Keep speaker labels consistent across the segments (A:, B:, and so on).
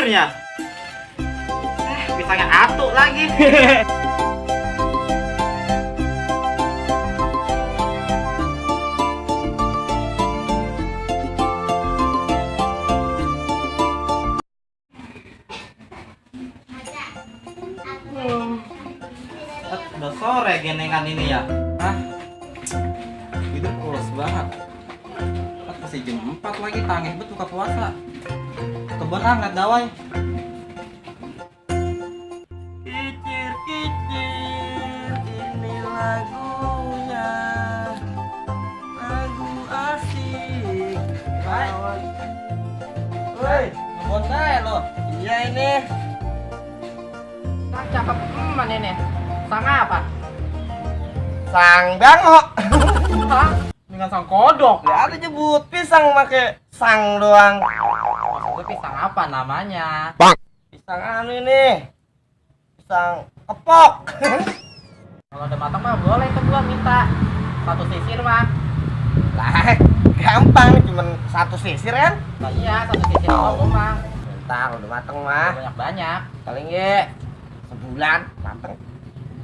A: sisirnya. Pisangnya atuk lagi. Udah sore genengan ini ya. Hah? Itu pulas banget. Masih jam 4 lagi, tangeh bet buka puasa. Kebon ngeliat dawai. Kicir kicir, ini lagunya. Lagu asik. Woi, kebon saya lo. Iya ini.
B: Cakep teman ini. Sang apa?
C: Sang bangok.
B: Hah? Dengan sang kodok.
C: Ya ada nyebut pisang make sang doang.
B: Itu pisang apa namanya?
C: Pisang anu ini. Pisang kepok.
B: Kalau udah matang mah boleh tuh gua minta satu sisir mah.
C: Lah, gampang cuman satu sisir kan?
B: Nah, iya, satu sisir doang mah.
C: Bentar udah mateng mah.
B: Banyak-banyak.
C: Paling ge sebulan mateng.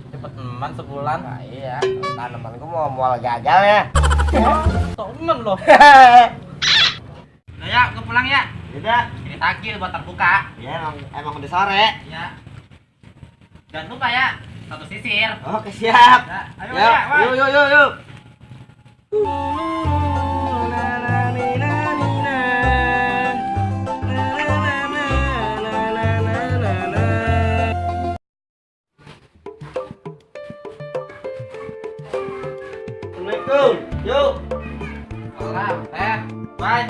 B: Cepet teman sebulan.
C: Nah iya, tanaman gua mau mual gagal ya.
B: Temen loh.
A: Udah ya, gue pulang ya.
C: Udah.
A: Ini takjil buat terbuka.
C: Ya emang udah sore.
A: Ya. Jangan lupa ya, satu sisir.
C: Oke siap.
A: Ya, ayo
C: Ya,
A: ya, Wak.
C: yuk. Assalamualaikum. Yuk.
A: Salam, bye.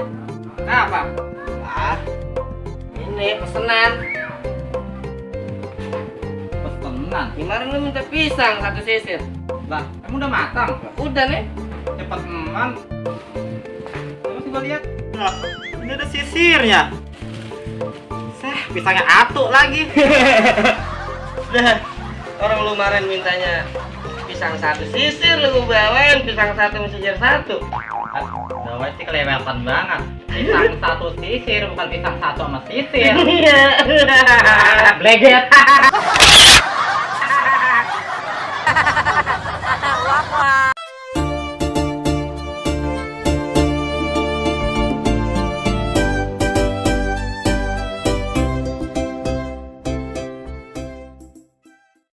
A: Kenapa?
C: Ah, ini pesenan.
A: Pesenan.
C: Kemarin lu minta pisang satu sisir.
A: Lah, emang udah matang?
C: Udah nih.
A: Cepat teman. Terus gue lihat. Nah, ini ada sisirnya. Pisangnya atuk lagi.
C: Udah. Orang lu kemarin mintanya pisang satu sisir, lu bawain pisang satu sisir satu.
A: Dawai sih kelewatan banget. Pisang satu sisir, bukan pisang satu sama sisir.
C: Iya.
A: Bleget.